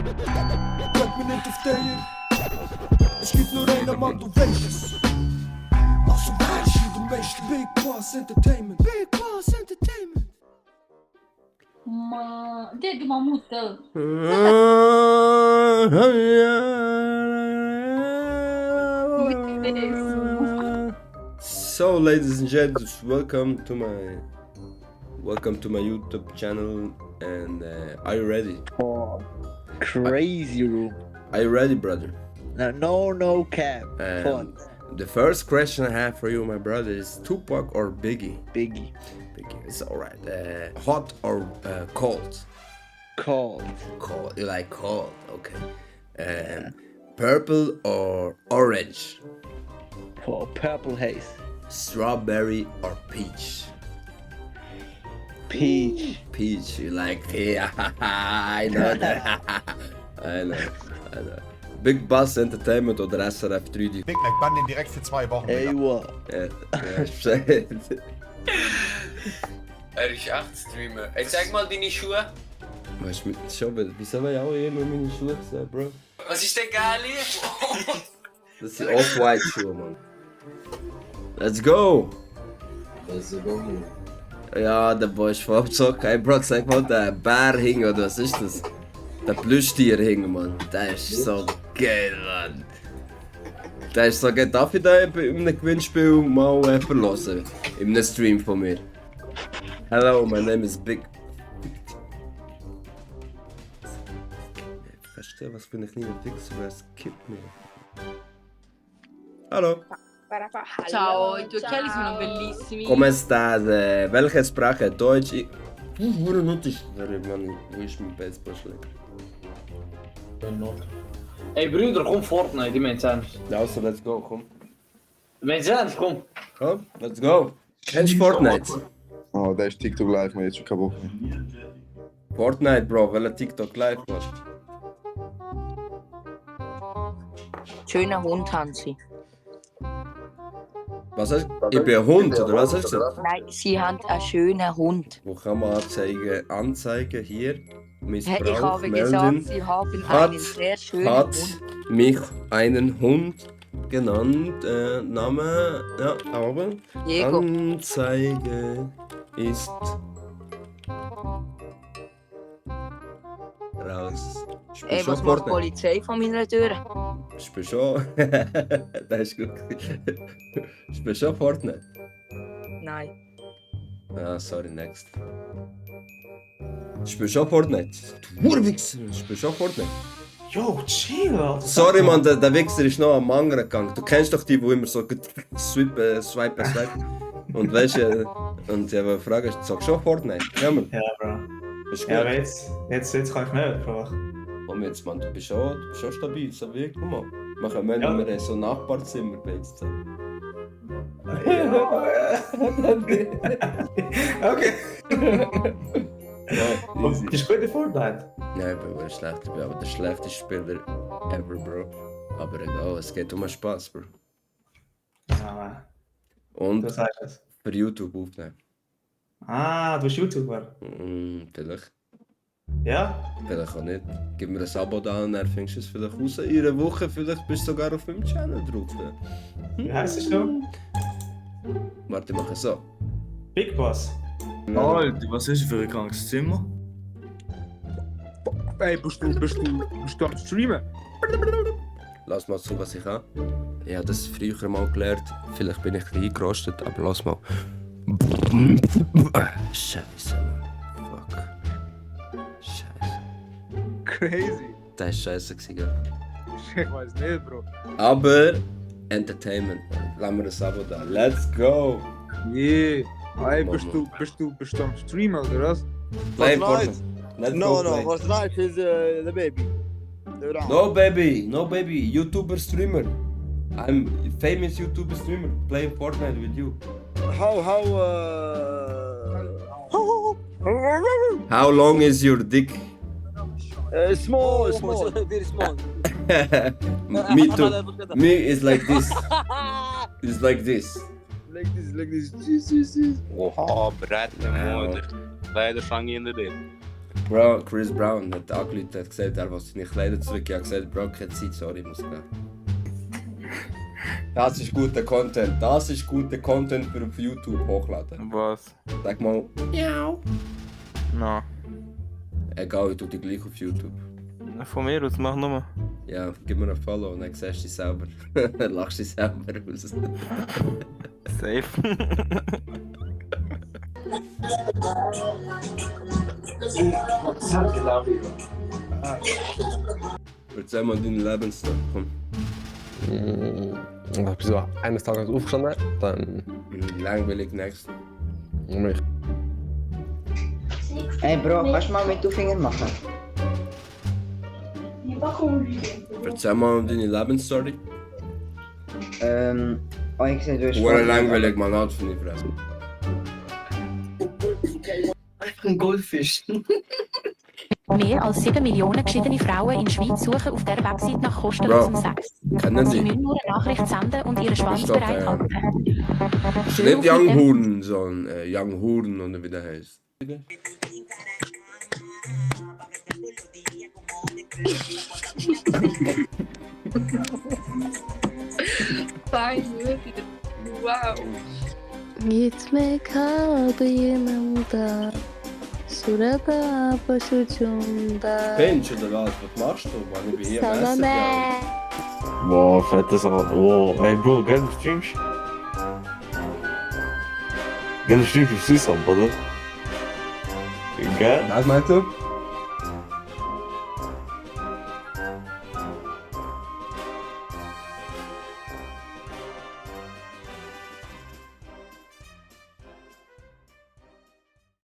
Bleib mir nicht auf der. Es gibt nur einen Mann, du weißt es. Also weißt du, der meiste Big Bas Entertainment. Big Bas Entertainment. Ma... Diego Mamuta. So, ladies and gentlemen, welcome to my YouTube channel. And are you ready? Oh, crazy room. Are you ready, brother? No cap. Fun. The first question I have for you, my brother, is Tupac or Biggie? Biggie. Biggie, it's alright. Hot or cold? Cold. Cold. You like cold? Okay. Purple or orange? Oh, purple haze. Strawberry or peach? Peach. Peach, you like peach. I know that. I know. Big Bas Entertainment oder SRF 3. Big Mac, bann den direkt für 2 Wochen. Ey, what? Ja, shit. Er ist echt Streamer. Ey, zeig mal deine Schuhe. Weißt du, schon, wieso will ich auch immer meine Schuhe sehen, Bro? Was ist denn geil hier? Das sind Off-White Schuhe, Mann. Let's go! Ja, der Boy ist voll abgezogen. Hey Bro, sag mal, der Bär hing, oder was ist das? Der Plüschtier hing, Mann. Der ist so geil, Mann. Der ist so geil. Darf ich da in einem Gewinnspiel mal verlassen? In einem Stream von mir. Hello, my name is Big. Ich verstehe, was für ein kleiner Fixer, wer es kippt mir. Hallo. Ciao, i tuoi occhiali sono bellissimi. Come state? Welche Sprache? Deutsch? Wo ist mein Baseballschläger? Hey Bruder, kom Fortnite, die mensen ernst. Also, let's go, komm. Mensen ernst, kom. Komm, let's go. Kennst du Fortnite? Oh, der ist TikTok live, man, jetzt schon kaputt. Fortnite, Bro, welcher TikTok live war? Schöner Hund, Hansi. Was heißt? Ich bin ein Hund, oder was hast du gesagt? Nein, sie haben einen schönen Hund. Wo kann man anzeigen? Anzeigen hier. Missbrauch Ich habe melden. gesagt, sie haben Hat- einen sehr schönen Hat Hund. mich einen Hund genannt. Name, ja, aber. Diego. Anzeige ist raus. Ich bin Ey, schon was macht die Fortnite. Polizei von meiner Tür? Ich bin schon. Das ist gut. Ich bin schon Fortnite. Nein. Ah, sorry, next. Ich bin schon Fortnite. Du Wichser, ich bin schon Fortnite. Yo, chill, Alter. Sorry, Mann, der Wichser ist noch am anderen gegangen. Du kennst doch die, die immer so swipen. Und weißt du, und ich frage, sag schon Fortnite? Ja, Mann. Ja, Bro. Ist Ja, gut. aber jetzt kann ich nicht, Bro. Komm jetzt, Mann, du bist schon stabil, so wie guck mal. Wir haben so ein Nachbarzimmer bei uns zusammen. Okay. Ja, easy. Bist du gut in Fortnite? Nein, ich bin schlecht, ich bin aber der schlechteste Spieler ever, Bro. Aber egal, es geht um den Spaß, Bro. Ja, Mann. Und Du sagst es. für YouTube aufnehmen. Ah, du bist YouTuber. Vielleicht. Ja? Vielleicht auch nicht. Gib mir ein Abo da und dann findest du es vielleicht raus. In einer Woche vielleicht bist du sogar auf meinem Channel drauf. Wie heisst du? Warte, ich mache so. Big Boss. Alter, was ist das für ein krankes Zimmer? Ey, bist du am Streamen? Lass mal zu, was ich habe. Ich habe das früher mal gelernt. Vielleicht bin ich ein bisschen eingerostet, aber lass mal. Scheiße, Mann. Fuck. Scheiße. Crazy. Das war scheiße, gell? Ich weiß nicht, Bro. Aber Entertainment. Lass mir ein Abo da. Let's go! Yeah. Ey, bist du am Streamen oder was? Play Fortnite. Let's go play. Fortnite is the baby. No baby, YouTuber streamer. I'm famous YouTuber streamer. Playing Fortnite with you. How long is your dick? Small, very small. Me too. Me is like this. It's like this. Like this. Jesus. Oha, Brett, Moeder. Leider vang je in de dit. Bro, Chris Brown hat angerufen, hat gesagt, er will seine Kleider zurück. Ich habe gesagt, Bro, keine Zeit, sorry, ich muss gehen. Das ist guter Content. Das ist guter Content für auf YouTube hochladen. Was? Sag mal, ja. Na. Egal, ich tu dich gleich auf YouTube. Von mir aus, mach nochmal. Ja, gib mir ein Follow und dann siehst du dich selber. Lachst dich selber aus. Safe. Erzähl mal deine Lebensstory, komm. Ich bin so eines Tages aufgestanden, dann... Langweilig, next. Mich. Hey Bro, kannst du mal mit den Fingern machen? Erzähl mal deine Lebensstory. Oh, ich sehe, du hast... Wurde langweilig, man hat von die Fresse. Einfach ein Goldfisch. Mehr als 7 Millionen geschiedene Frauen in der Schweiz suchen auf dieser Website nach kostenlosem Sex. Kennen Sie Sie? müssen nur eine Nachricht senden und ihren Schwanz Stopp, bereithalten. Das ist nicht Young Huren, sondern Young Huren oder wie der heißt. Nein, wirklich. Wow. गीत में खाब ये Namda surada pashujunda. Pinch oder was? Was machst du, Mann? Ich bin hier am Essen. Boah, fette Sache. Wow, ey Bro, geile Streams. Geile Streams auf Swisshub, oder? Geil? Was meinst du?